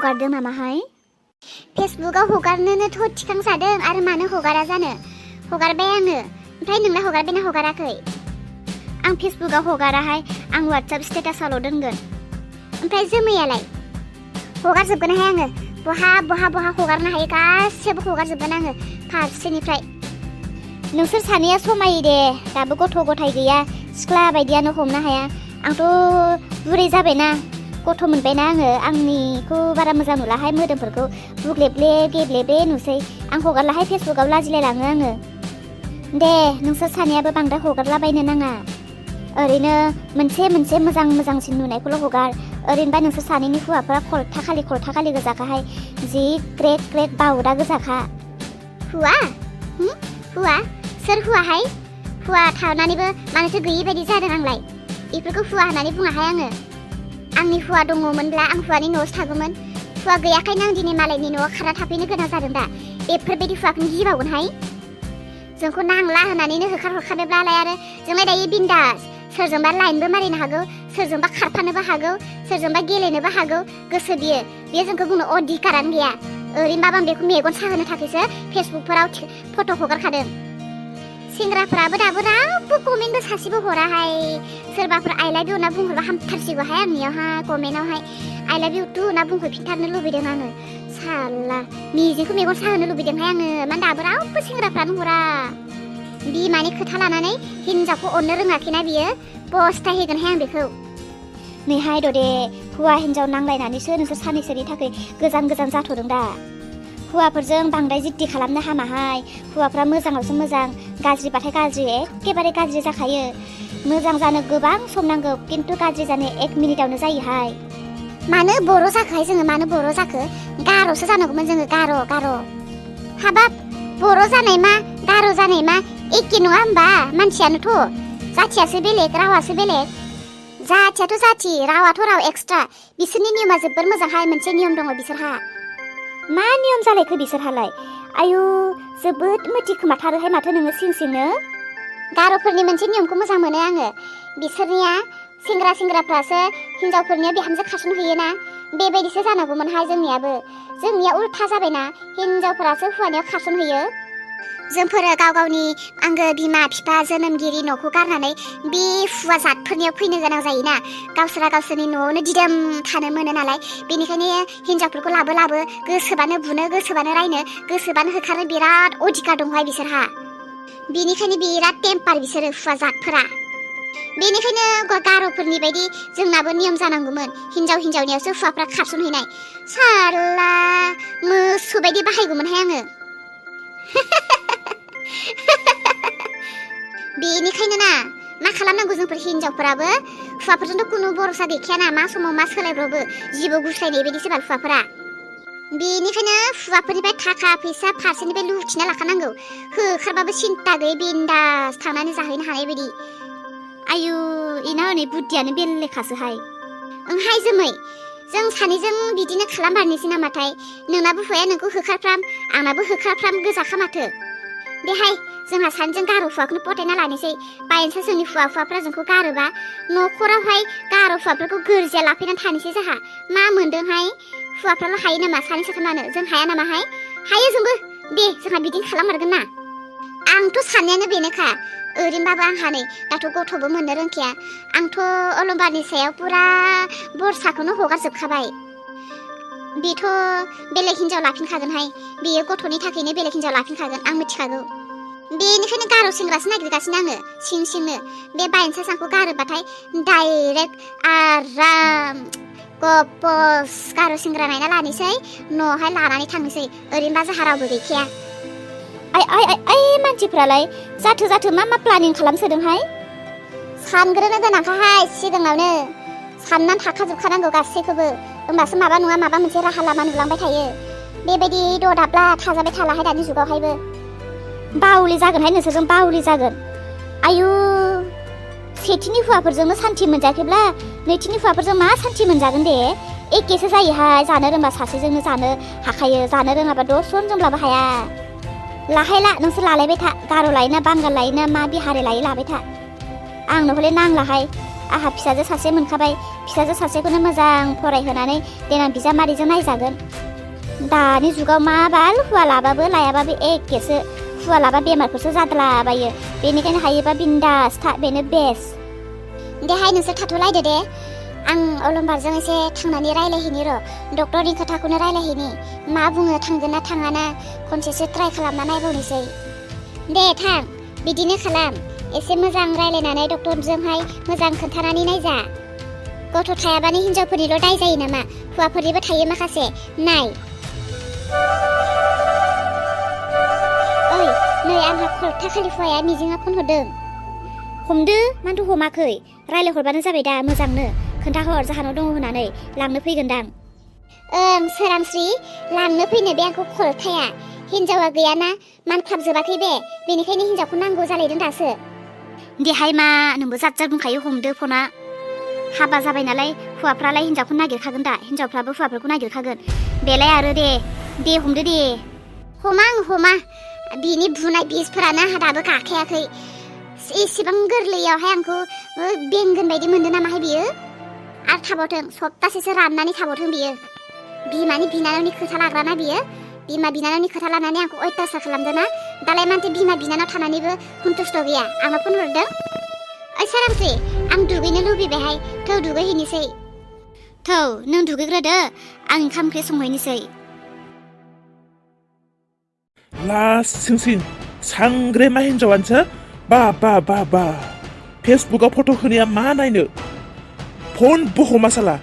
हगारदों नामाहाय फेसबुकआव हगारनोनोथ' थिखांजादों आरो मानो हगारा जानो हगारबाय आङो ओमफ्राय नोंना हगारबायना हगाराखै आं फेसबुकआव हगाराहाय आं वाट्सएप स्टेटासावल' दोनगोन ओमफ्राय जोमैयालाय हगारजोबगोनहाय आङो बहा हगारनो हायो गासैबो हगारजोबगोन आङो फारसेनिफ्राय नोंसोर सानैया समायो दे दाबो गथ' गथाय गैया सिख्ला बायदियानो हमनो हाया आंथ' बुरै जाबायना गथ' मोनबायना आङो आंनिखौ बारा मोजां नुलाहाय मोदोमफोरखौ बुग्लेब्ले गेब्लेबे नुसै आं हगारलाहाय फेसबुकआव लाजिलायलाङो आङो दे नोंसोर सानैयाबो बांद्राय हगारलाबायनो नाङा ओरैनो मोनसे मोजांसिन नुनायखौल' हगार ओरैनोबा नोंसोर सानैनि हौवाफोरा खलथा खालि गोजाखाहाय जि ग्रेट बावदा गोजाखा हुवा सोर हुवाहाय हुवा थानानैबो मानोथो गैयि बायदि जादों आंलाय बेफोरखौ हुवा होननानै बुङाहाय आङो आंनि हुवा दङमोनब्ला आं हुवानि न'आवसो थागौमोन हुवा गैयाखायनो आं दिनै मालायनि न'आव खारना थाफैनो गोनां जादों दा बेफोरबायदि हुवाखौनो गिबावगोनहाय जोंखौ नांला होननानैनो होखारहरखादोंब्लालाय आरो जोंलाय दायो बिन्दास सोरजोंबा लाइनबो मारिनो हागौ सोरजोंबा खारफानोबो हागौ सोरजोंबा गेलेनोबो हागौ गोसो बियो जोंखौ बुंनो अधिकारानो गैया ओरैनोबाबो आं बेखौ मेगन साहोनो थाखायसो फेसबुकफोराव फट' हगारखादों सेंग्राफोराबो दाबो रावबो कमेन्टबो सासेबो हराहाय सोरबाफोर आइ लाभ इउ होनना बुंहरबा हामथारसिगौहाय आंनियावहाय कमेन्टआवहाय आइ लाभ इउ टु होनना बुंहरफिनथारनो लुबैदों आङो साला मिजिंखौ मेगन साहोनो लुबैदोंहाय आङो मानो दाबो रावबो सेंग्राफ्रानो हरा बिमानि खोथा लानानै हिनजावखौ अननो रोङाखैना बियो बस्थाय होगोनहाय आं बेखौ नैहाय दे हौवा हिनजाव नांलायनानैसो नोंसोर सानैसोनि थाखाय गोजान जाथ'दों दा हौवाफोरजों बांद्राय जिद्दि खालामनो हामाहाय हौवाफ्रा मोजाङावसो मोजां गाज्रिबाथाय गाज्रि एखेबारे गाज्रि जाखायो मोजां जानो गोबां सम नांगौ खिन्थु गाज्रि जानो 1 मिनिटावनो जायोहाय मानो बर' जाखोहाय जोङो मानो बर' जाखो गार'सो जानांगौमोन जोङो गार' हाबाब बर' जानाय मा गार' जानाय मा एखे नङा होमबा मानसियानोथ' जाथियासो बेलेग रावासो बेलेग जाथियाथ' जाथि रावाथ' राव एक्सट्रा बिसोरनि नियमा जोबोर मोजांहाय मोनसे नियम दङ बिसोरहा मा नियम जालायखो बिसोरहालाय आयु जोबोद मोथिखोमाथारोहाय माथो नोङो सिंनो गार'फोरनि मोनसे नियमखौ मोजां मोनो आङो बिसोरनिया सेंग्राफ्रासो हिनजावफोरनिया बिहामजो खारसन होयोना बेबायदिसो जानांगौमोनहाय जोंनिया उल्था जाबायना हिनजावफोरासो हौवानियाव खारसन होयो जोंफोरो गावनि आंगो बिमा बिफा जोनोमगिरि न'खौ गारनानै बे हुवा जातफोरनियाव फैनो गोनां जायोना गावसोरनि न'आवनो दिदोम थानो मोनो नालाय बेनिखायनो हिनजावफोरखौ लाबो गोसोबानो बुनो गोसोबानो रायनो गोसोबानो होखारनो बिराद अधिकार दंहाय बिसोरहा बेनिखायनो बिराद टेम्पार बिसोरो हुवा जातफोरा बेनिखायनो गार'फोरनि बायदि जोंनाबो नियम जानांगौमोन हिनजावनियावसो हुवाफ्रा खारसन हैनाय साला मोसौ बायदि बाहायगौमोनहाय आङो बेनिखायनो ना मा खालामनांगौ जोंफोर हिनजावफोराबो हुवाफोरजोंथ' खुनु भरसा गैखायाना मा समाव मा सोलायब्रबो जिबौ गुस्लायनाय बायदिसो बाल हुवाफोरा बेनिखायनो हुवाफोरनिफ्राय थाखा फैसा फारसेनिफ्राय लुथिना लाखानांगौ होखारबाबो सिन्था गैयै बिन्दास थांनानै जाहैनो हानाय बायदि आयु इना हनै बुद्धियानो बेलेखासोहाय ओंहाय जोमै जों सानैजों बिदिनो खालामबारनोसै नामाथाय नोंनाबो हुवाया नोंखौ होखारफ्राम आंनाबो होखारफ्राम गोजाखा माथो देहाय जोंहा सानैजों गार' हुवाखौनो पटायना लानोसै बायनोसै जोंनि हुवाफ्रा जोंखौ गारोबा न'खरावहाय गार' हुवाफोरखौ गोरजिया लाफैनानै थानोसै जोंहा मा मोनदोंहाय हुवाफ्राल' हायो नामा सानै साथामानो जों हाया नामाहाय हायो जोंबो दे जोंहा बिदिनो खालाममारगोन ना आंथ' साननायानो बेनोखा ओरैनोबाबो आंहा नै दाथ' गथ'बो मोननो रोंखाया आंथ' अलंबारनि सायाव पुरा बरसाखौनो हगारजोबखाबाय बेथ' बेलेग हिनजाव लाफिनखागोनहाय बेयो गथ'नि थाखायनो बेलेग हिनजाव लाफिनखागोन आं मिथिखागौ बेनिखायनो गार' सेंग्रासो नागिरगासिनो आङो सिंनो बे बायनसा सांखौ गारोबाथाय डाइरेक्ट आराम गपस गार' सेंग्रा नायना लानोसै न'आवहाय लानानै थांनोसै ओरैनोबा जोंहा रावबो गैखाया आइ मानसिफ्रालाय जाथो मा प्लानिं खालामसोदोंहाय सानग्रोनो गोनांखाहाय सिगाङावनो साननानै थाखाजोबखानांगौ गासैखौबो होमबासो माबा नङा माबा मोनसे राहा लामा नुलांबाय थायो बेबायदि ददाब्ला थाजाबाय थालाहाय दानि जुगावहायबो बावलि जागोनहाय नोंसोरजों बावलि जागोन आयु सेथिनि हुवाफोरजोंनो सान्थि मोनजायाखैब्ला नैथिनि हुवाफोरजों मा सान्थि मोनजागोन दे एखेसो जायोहाय जानो रोंबा सासेजोंनो जानो हाखायो जानो रोङाबा 10 जनजोंब्लाबो हाया लाहायला नोंसोर लालायबाय था गार' लायोना बांगाल लायोना मा बिहारि लायो लाबाय था आंनो हले नांलाहाय आहा फिसाजो सासे मोनखाबाय फिसाजो सासेखौनो मोजां फरायहोनानै देनां बिजामादैजों नायजागोन दानि जुगाव मा बाल हुवा लाबाबो लायाबाबो एखेसो हुवा लाबा बेमारफोरसो जादलाबायो बेनिखायनो हायोबा बिन्दास था बेनो बेस्ट देहाय नोंसोर थाथ'लायदो दे आं अलंबारजों एसे थांनानै रायलायहैनि र' डक्टरनि खोथाखौनो रायलायहैनि मा बुङो थांगोन ना थाङाना खनसेसो ट्राइ खालामना नायबावनोसै दे थां बिदिनो खालाम एसे मोजां रायलायनानै डक्टरजोंहाय मोजां खोन्थानानै नायजा गथ' थायाबानो हिनजावफोरनिल' दाय जायो नामा हौवाफोरनिबो थायो माखासे नाय ओइ नै आंहा खरथा खालि हुवाया मिजिङा फन हरदों हमदो मानोथ' हमाखै रायलायहरबानो जाबाय दा मोजांनो खोन्थाहर जाहानाव दङ होननानै लांनो फैगोनदां ओं सोरांस्रि लांनो फैनो बे आंखौ खरथाया हिनजावा गैयाना मानख्लाबजोबाखै बे बेनिखायनो हिनजावखौ नांगौ जालायदों दासो देहाय मा नोंबो जात जात बुंखायो हमदो फना हाबा जाबाय नालाय हौवाफ्रालाय हिनजावखौ नागिरखागोन दा हिनजावफ्राबो हौवाफोरखौ नागिरखागोन बेलाय आरो दे हमदो दे हमा बिनि बुनाय बिसफोरानो आंहा दाबो गाखायाखै एसेबां गोरलैयावहाय आंखौ बेंगोन बायदि मोनदों नामाहाय बियो आरो थाबावथों सप्तासेसो राननानै थाबावथों बियो बिमानि बिनानावनि खोथा लाग्राना बियो बिमा बिनानावनि खोथा लानानै आंखौ अयथासार खालामदों ना दालाय मानोथो बिमा बिनानाव थानानैबो सन्तुष्ट गैया आंनाव फन हरदों ओइ सोरांस्रि आं दुगैनो लुबैबायहाय थौ दुगैहैनोसै थौ नों दुगैग्रोदो आं ओंखाम ओंख्रि संहैनोसै लासिंसिं सांग्रेमा हिनजावानोसो बा फेसबुकाव फट' होनाया मा नायनो फन बहमा साला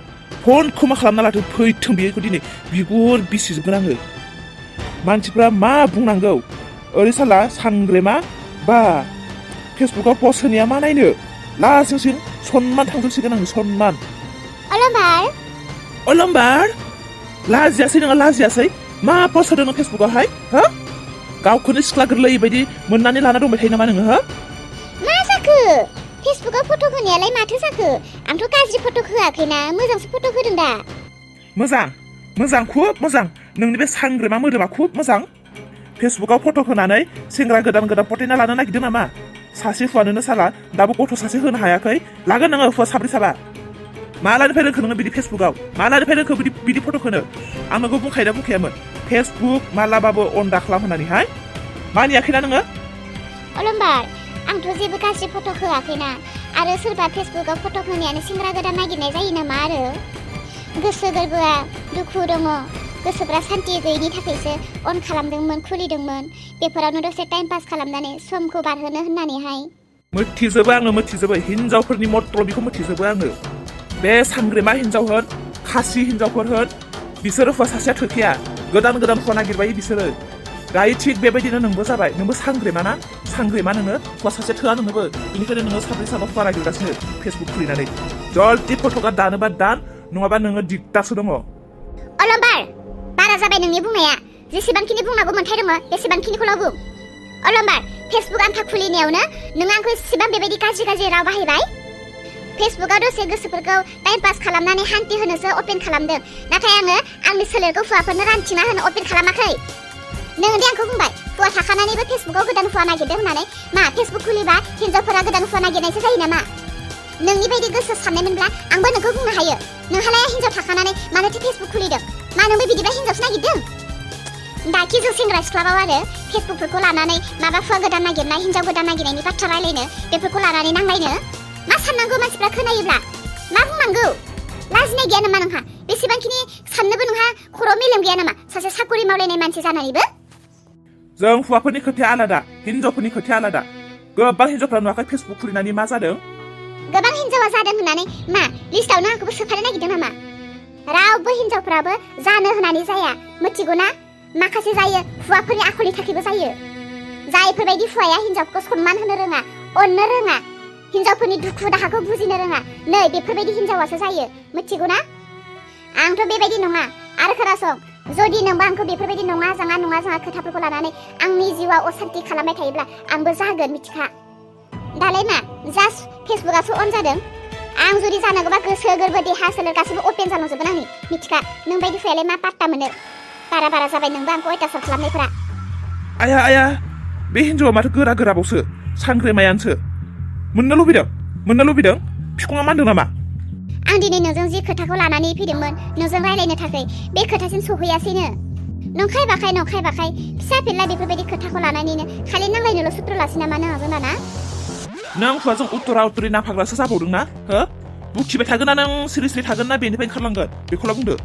फनखौ मा खालामना लाथों फैथों बेखौ दिनै बिगुर बिसिजोबगोन आङो मानसिफ्रा मा बुंनांगौ ओरै साला सांग्रेमा बा फेसबुकाव पस्ट होनाया मा नायनो लासिंसिं सनमान थांजोबसिगोन आङो सनमान अलम्बार लाजियासै नोङो लाजियासै मा पस्ट होदों नों फेसबुकावहाय हो गावखौनो सिख्ला गोरलै बायदि मोननानै लाना दंबाय थायो नामा नोङो हो मा जाखो फेसबुकाव फट' होनायालाय माथो जाखो आंथ' गाज्रि फट' होआखैना मोजांसो फट' होदों दा मोजां खुब मोजां नोंनि बे सांग्रेमा मोदोमा खुब मोजां फेसबुकाव फट' होनानै सेंग्रा गोदान पटायना लानो नागिरदों नामा सासे हौवानोनो साला दाबो गथ' सासे होनो हायाखै लागोन नोङो हौवा साब्रै साबा मालानिफ्राय रोंखो नोङो बिदि फेसबुकाव मालानिफ्राय रोंखो बिदि फट' होनो आं नोंखौ बुंखायामोन फेसबुक मालाबाबो अनदा खालाम होननानैहाय मानियाखैना नोङो अलम्बार आंथ' जेबो गाज्रि फट' होआखैना आरो सोरबा फेसबुकाव फट' होनायानो सेंग्रा गोदान नागिरनाय जायो नामा आरो गोसो गोरबोआ दुखु दङ गोसोफ्रा सान्थि गैयिनि थाखायसो अन खालामदोंमोन खुलिदोंमोन बेफोरावनो दसे टाइम पास खालामनानै समखौ बारहोनो होननानैहाय मोथिजोबो हिनजावफोरनि मत्र बेखौ मोथिजोबो आङो बे सांग्रेमा हिनजाव होन खासि हिनजावफोर होन बिसोरो हौवा सासेया थोखैया गोदान हौवा नागिरबाय बिसोरो दायो थिग बेबायदिनो नोंबो जाबाय नोंबो सांग्रेमा नोङो हौवा सासे थोआ नोंनोबो बेनिखायनो नोङो साब्रै साबा हौवा नागिरगासिनो फेसबुक खुलिनानै जल्दि फट'खौ दानोबा दान नङाबा नोङो दिगदारसो दङ अलम्बार बारा जाबाय नोंनि बुंनाया जेसेबांखिनि बुंनांगौ मोन्थाय दङ बेसेबांखिनिखौल' बुं अलम्बार फेसबुक आन्था खुलिनायावनो नों आंखौ एसेबां बेबायदि गाज्रि राव बाहायबाय फेसबुकाव दसे गोसोफोरखौ टाइम पास खालामनानै हान्थि होनोसो अपेन खालामदों नाथाय आङो आंनि सोलेरखौ हौवाफोरनो रानथिना होनो अपेन खालामाखै नों दे आंखौ बुंबाय हौवा थाखानानैबो फेसबुकाव गोदान हौवा नागिरदों होननानै मा फेसबुक खुलिबा हिनजावफोरा गोदान हौवा नागिरनायसो जायो नामा नोंनि बायदि गोसो साननायमोनब्ला आंबो नोंखौ बुंनो हायो नोंहालाय हिनजाव थाखानानै मानोथो फेसबुक खुलिदों मा नोंबो बिदिबा हिनजावसो नागिरदों दाखि जों सेंग्रा सिख्लाबाव आरो फेसबुकफोरखौ लानानै माबा हौवा गोदान नागिरनाय हिनजाव गोदान नागिरनायनि बाथ्रा रायलायनो बेफोरखौ लानानै नांलायनो मा साननांगौ मानसिफ्रा खोनायोब्ला मा बुंनांगौ लाजिनाय गैया नामा नोंहा बेसेबांखिनि साननोबो नोंहा खर'आव मेलेम गैया नामा सासे साकरि मावलायनाय मानसि जानानैबो जों हौवाफोरनि खोथाया आलादा हिनजावफोरनि खोथाया आलादा गोबां हिनजावफ्रा नुवाखै फेसबुक खुलिनानै मा जादों गोबां हिनजावा जादों होननानै मा लिस्टावनो आंखौबो सोफानो नागिरदों नामा रावबो हिनजावफ्राबो जानो होननानै जाया मिथिगौना माखासे जायो हौवाफोरनि आखलनि थाखायबो जायो जायफोरबायदि हौवाया हिनजावखौ सनमान होनो रोङा अननो रोङा हिनजावफोरनि दुखु दाहाखौ बुजिनो रोङा नै बेफोरबायदि हिनजावासो जायो मिथिगौना आंथ' बेबायदि नङा आरो खोनासं जुदि नोंबो आंखौ बेफोरबायदि नङा जाङा खोथाफोरखौ लानानै आंनि जिउआव असान्ति खालामबाय थायोब्ला आंबो जागोन मिथिखा दालाय मा जास्ट फेसबुकआसो अन जादों आं जुदि जानांगौबा गोसो गोरबो देहा सोलेर गासैबो अपेन जालांजोबगोन आंनि मिथिखा नों बायदि हौवायालाय मा पात्ता मोनो बारा जाबाय नोंबो आंखौ अयथासार खालामनायफोरा आया बे हिनजावा माथो गोरा बावसो सांग्रेमायानोसो मोननो लुबैदों फिखुङा मानदों नामा? आं दिनै नोंजों जि खोथाखौ लानानै फैदोंमोन नोंजों रायलायनो थाखाय बे खोथासिम सौहैयासैनो। नंखाय बाखाय फिसा फिनला बेफोरबायदि खोथाखौ लानानैनो खालि नांलायनोल' सुत्र लासै नामा नों आंजों दाना? नों हुवाजों उत्तरा उत्तरि नांफाग्रासो जाबावदों ना हो? बुखिबाय थागोन ना नों सिरि सिरि थागोन ना बेनिफ्राय ओंखारलांगोन बेखौल' बुंदो।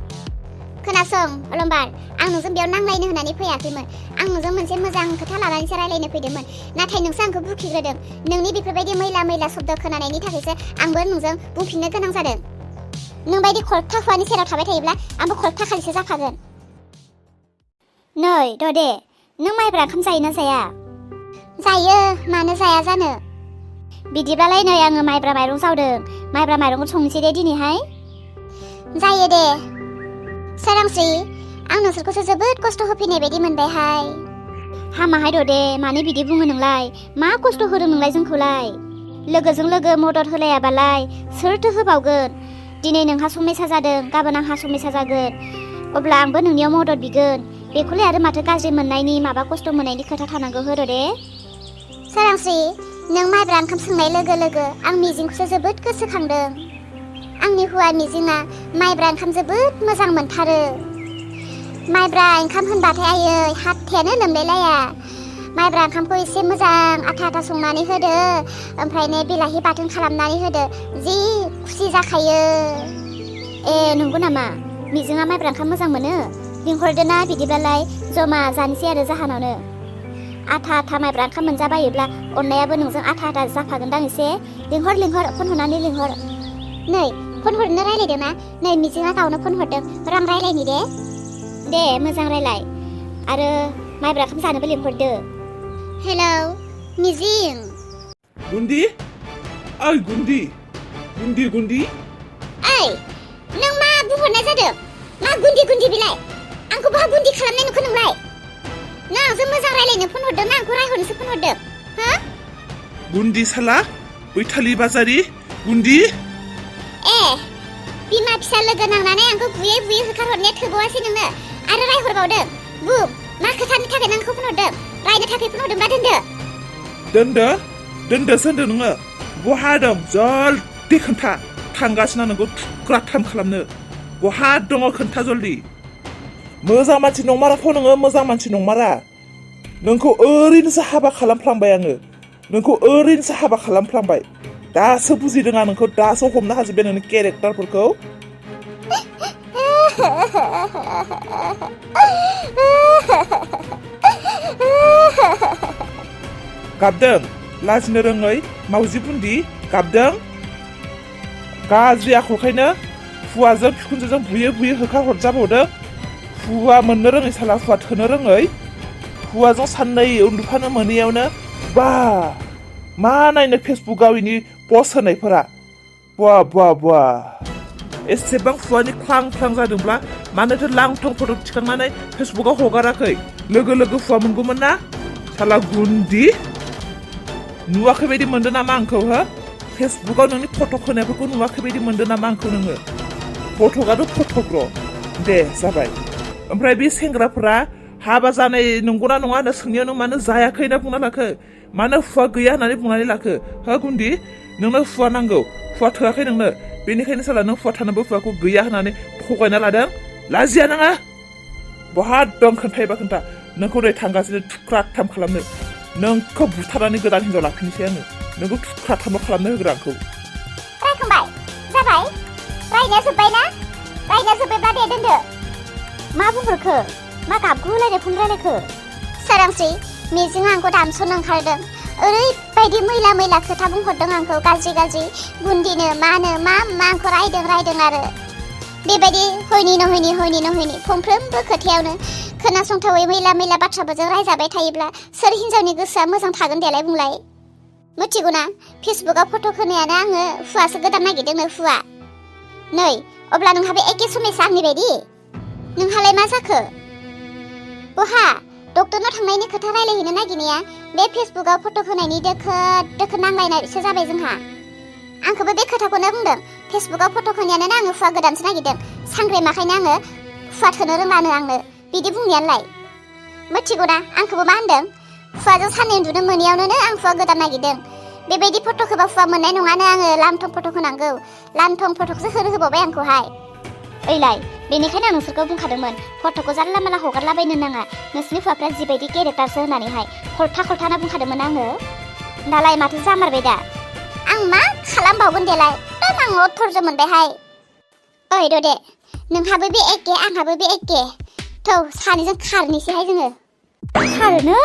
खोनासं अलंबार, आं नोंजों बेयाव नांलायनो होननानै फैयाखैमोन। आं नोंजों मोनसे मोजां खोथा लानानैसो रायलायनो फैदोंमोन। नाथाय नोंसो आंखौ बुखिग्रोदों। नोंनि बेफोरबायदि मैला शब्द खोनानायनि थाखायसो आंबो नोंजों बुंफिननो गोनां जादों। नोंबायदि खलथा हुवानि सेराव थाबाय थायोब्ला आंबो खलथा खालिसो जाफागोन। नै ददे, नों माइब्रा ओंखाम जायोना जाया? जायो, मानो जाया जानो। बिदिब्लालाय नै आङो माइब्रा माइरं जावदों। माइब्रा माइरंखौ संनोसै दे दिनैहाय। जायो दे। सोरांस्रि, आं नोंसोरखौसो जोबोद खस्थ' होफैनाय बायदि मोनबायहाय। हामाहाय ददे, मानो बिदि बुङो नोंलाय? मा खस्थ' होदों नोंलाय जोंखौलाय? लोगोजों लोगो मदद होलायाबालाय सोरथो होबावगोन? दिनै नोंहा समयसा जादों, गाबोन आंहा समयसा जागोन। अब्ला आंबो नोंनियाव मदद बिगोन। बेखौलाय आरो माथो गाज्रि मोननायनि माबा खस्थ' मोननायनि खोथा थानांगौ हो ददे? सोरांस्रि, नों माइब्रा ओंखाम सोंनाय लोगो लोगो आं मिजिंखौसो जोबोद गोसोखांदों। आंनि हौवा मिजिङा माइब्रा ओंखाम जोबोद मोजां मोनथारो। माइब्रा ओंखाम होनबाथाय आयै हाथायानो लोमलायलाया। माइब्रा ओंखामखौ एसे मोजां आथा संनानै होदो, ओमफ्राय बिलाहि बाथोन खालामनानै होदो, जि खुसि जाखायो। ए नंगौ नामा? मिजिङा माइब्रा ओंखाम मोजां मोनो? लिंहरदो ना बिदिब्लालाय जमा जानोसै आरो जाहानावनो। आथा माइब्रा ओंखाम मोनजाबायोब्ला अननायाबो नोंजों आथा जाफागोनदां एसे। लिंहर फन हरनानै लिंहर। नै फन हरनो रायलायदों ना? नै मिजिङा गावनो फन हरदों, रां रायलायनि दे। दे मोजां रायलाय आरो माइब्रा ओंखाम जानोबो लिंहरदो। हेलौ मिजिं। गुन्दी, ओइ गुन्दी। ओइ, नों मा बुंहरनाय जादों? मा गुन्दी बिलाय? आंखौ बहा गुन्दी खालामनाय नुखो नोंलाय? नों आंजों मोजां रायलायनो फन हरदों ना आंखौ रायहरनोसो फन हरदों? हो? गुन्दी साला, बैथालि बाजारि, गुन्दी। ए, बिमा फिसा लोगो नांनानै आंखौ बुयै होखारहरनाया थोबावासै नोंनो आरो रायहरबावदों। बुं, मा खोथानि थाखाय नोंखौ फन हरदों? रायनो थाखाय फन हरदोंबा दोनदोसो होनदों नोङो। बहा दं जल्दि खोन्था। थांगासिनो नोंखौ थुख्राथाम खालामनो। बहा दङ खोन्था जल्दि। मोजां मानसि नंमाराथ' नोङो, मोजां मानसि नंमारा। नोंखौ ओरैनोसो हाबा खालामफ्लांबाय। दासो बुजिदों आं नोंखौ, दासो हमनो हाजोब्बाय नोंनि केरेक्टारफोरखौ। गाबदों लाजिनो रोङै मावजि बुन्दि, गाबदों। गाज्रि आखलखायनो हुवाजों बिखुनजोजों बुयै होखारहरजाबावदों। हुवा मोननो रोङै साला, हुवा थोनो रोङै। हुवाजों साननै उन्दुफानो मोनैयावनो बा मा नायनो फेसबुकआव इनि पस्ट होनायफोरा। बा एसेबां हुवानि ख्लां जादोंब्ला मानोथो लांथं फट' थिखांनानै फेसबुकआव हगाराखै? लोगो हुवा मोनगौमोन ना? साला गुन्दी, नुवाखै बायदि मोनदों नामा आंखौ हो? फेसबुकआव नोंनि फट' होनायफोरखौ नुवाखै बायदि मोनदों नामा आंखौ नोङो? फट'ग्र' दे जाबाय। ओमफ्राय बे सेंग्राफोरा हाबा जानाय नंगौना नङा होनना सोंनायाव नों मानो जायाखै होनना बुंना लाखो? मानो हुवा गैया होननानै बुंनानै लाखो हो गुन्दी? नोंनो हुवा नांगौ, हुवा थोआखै नोंनो, बेनिखायनो साला नों हुवा थानोबो हुवाखौ गैया होननानै थगायना लादों। लाजिया नोङा? बहा दं खोन्थायोबा खोन्था। नोंखौ नै थांगासिनो थुख्राथाम खालामनो। नोंखौ बुथारनानै गोदान हिनजाव लाफिनोसै आङो। नोंखौ थुख्राथामल' खालामनो होग्रा आंखौ। रायखांबाय? जाबाय? रायनाया जोब्बायना? रायनाया जोब्बायब्ला दे दोनदो। मा बुंहरखो? मा गाबगुलायनाय फन रायलायखो? सोरांस्रि, मिजिङा आंखौ दानस'नो ओंखारदों। ओरैबायदि मैला खोथा बुंहरदों आंखौ, गाज्रि। गुन्दिनो मानो मा आंखौ रायदों आरो। बेबायदि हयनि नहयनि फंफ्रोमबो खोथायावनो खोनासंथावै मैला बाथ्राफोरजों रायजाबाय थायोब्ला सोर हिनजावनि गोसोआ मोजां थागोन देलाय बुंलाय? मिथिगौना, फेसबुकआव फट' होनायानो आङो हुवासो गोदान नागिरदोंनो, हुवा। नै, अब्ला नोंहाबो एखे समयसा आंनि बायदि? नोंहालाय मा जाखो? बहा डक्टरनाव थांनायनि खोथा रायलायहैनो नागिरनाया बे फेसबुकआव फट' होनायनि दोखो नांलायनायसो जाबाय जोंहा। आंखौबो बे खोथाखौनो बुंदों। फेसबुकआव फट' होनायानो आङो हुवा गोदानसो नागिरदों। सांग्रेमाखायनो आङो हुवा थोनो रोङानो आंनो बिदि बुंनायालाय। मिथिगौना, आंखौबो मा होनदों? हुवाजों साननै उन्दुनो मोनैयावनो आं हुवा गोदान नागिरदों। बेबायदि फट'खौबा फुवा मोननाय नङानो आङो लामथं फट' होनांगौ लामथं फट'खौसो होबावबाय आंखौहाय ओइलाय बेनिखायनो आं नोंसोरखौ बुंखादोंमोन फट'खौ जानला माला हगारलाबायनो नाङा नोंसोरनि हौवाफ्रा जिबायदि केरेक्टारसो होनानैहाय खलथा होनना बुंखादोंमोन आङो दालाय माथो जामारबाय दा आं मा खालामबावगोन देलाय आं अथरज मोनबायहाय ओइ ददे नोंहाबो बे एके आंहाबो बे एके थौ सानैजों खारनोसैहाय जोङो खारनो